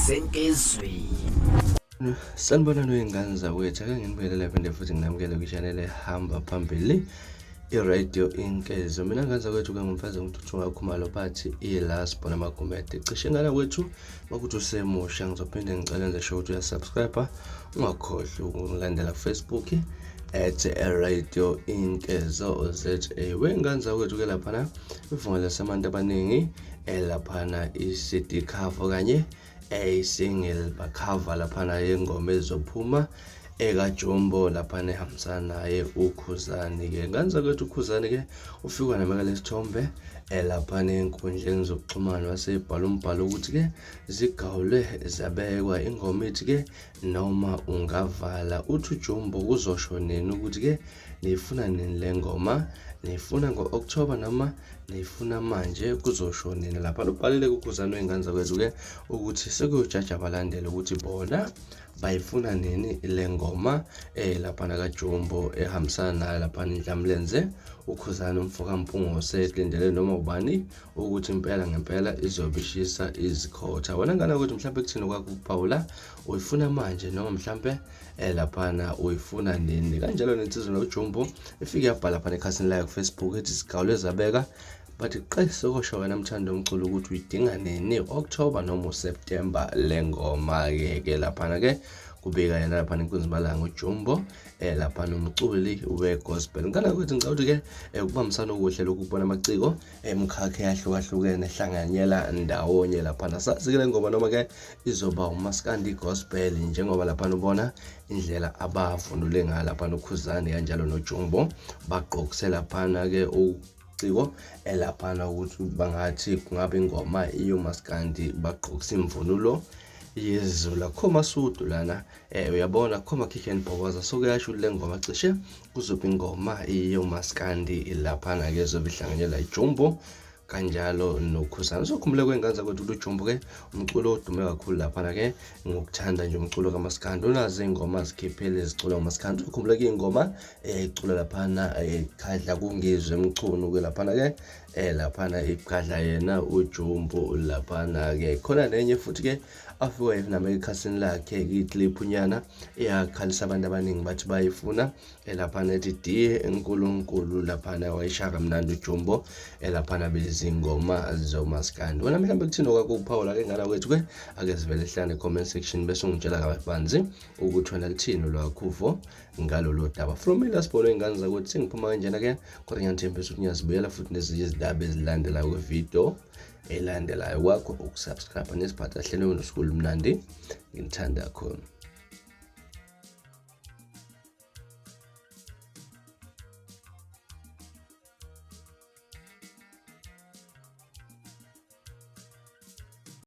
Senkizweni. Sanibonani wey'ngane zakwethu, ake nginibuyelele phinde futhi nginamukele kwi-channel ehamba phambili i-radio Inkezo. Mina ngane zakwethu ke ngumfazi ngithuthuka Khumalo bathi i-last bona Magumede. Cishe ngane kwethu makuthi usemusha ngizophinde ngicela nje sho ukuthi uyasubscribe, ungakhohlwa ukungilandela ku-Facebook at radio Inkezo ZA. Wey'ngane zakwethu ke laphana ivungela sabantu abaningi elaphana i-CD cover kanye eyi-single bakhava laphana yengoma ezophuma ekaJumbo laphana ehambisana naye uKhuzani-ke. Ngane zakwethu uKhuzani-ke ufika nameka lesithombe elaphana ey'nkundleni zokuxhumana wasebhala umbhalo ukuthi-ke zigawulwe zabekwa ingoma ithi-ke noma ungavala. Uthi uJumbo kuzosho nini ukuthi-ke niyifuna nini le ngoma, niyifuna ngo-October noma niyifuna manje, kuzosho nini lapha. Lubhalile kuKhuzani wey'ngane zakwethu-ke ukuthi sekuyojaja abalandeli ukuthi bona bayifuna nini le ngoma laphana kaJumbo ehambisana nayo laphana iNdlamlenze uKhuzani umfoka Mpungose kulindele noma ubani ukuthi impela ngempela izobe ishisa izikhotha. Wena ngane ukuthi mhlawumbe kuthini kwakho ukuphawula, uyifuna manje noma mhlawumbe laphana uyifuna nini? Kanjalo nensizwa noJumbo ifike yabhala phana ekhasini layo ku-Facebook ethi zigawule zabeka bathi qe sokosho wena mthando omculo ukuthi uyidinga nini, October noma uSeptember le ngoma-ke ke laphana-ke kubika yena laphana inkunzi malanga uJumbo laphana umculi we-gospel. Ngicela ukuthi ngicela ukuthi-ke ukubambisana okuhle lokhu kubona amaciko emkhakha eyahlukahlukene ehlanganyela ndawonye laphana. Sazi-ke le ngoma noma-ke izoba umaskandi gospel njengoba laphana ubona indlela abavunule ngayo laphana uKhuzani kanjalo noJumbo bagqokise laphana-ke uciko elaphana ukuthi bangathi kungabe ingoma iyomaskandi bagqokisa imvunulo yezulu. Akukho masudu lana, uyabona akukho makhikhe bhokoza, so kuyasho le ngoma cishe kuzoba ingoma yomaskandi laphana-ke ezobe ihlanganyela iJumbo kanjalo noKhuzani. Sokhumbula kwey'ngane zakwethu ukuthi uJumbo-ke umculo odume kakhulu laphana-ke ngokuthanda nje umculo kamaskandi, unazo iy'ngoma azikhiphele ezicula ngomaskandi. Ukhumbula ke iy'ngoma eyayicula laphana khadla kungizwe Mchunu-ke laphana-ke laphana igadla yena uJumbo laphana-ke. Khona nenye futhi-ke afike nami ekhasini lakhe i-clip nyana eyakhalisa abantu abaningi bathi bayifuna elaphana ethi diye enkulunkulu laphana wayishaya kamnandi uJumbo elaphana bezingoma zomaskandi. Wena mhlawumbe kuthini okwakho ukuphawula ke ngala kwethu ke ake sivele hlane comment section bese ungitshela kabanzi ukuthi wena lithini olwakho uvo ngalolu daba. From mina sibone ingane zakuthi sengiphuma kanjena ke kodwa ngiyathembisa ukuthi ngiyazibuyela futhi nezinye izindaba ezilandelayo kwivideo elandelayo. Kwakho ukusubscribe nesiphatha hlelo nosuku olumnandi, ngithanda khona.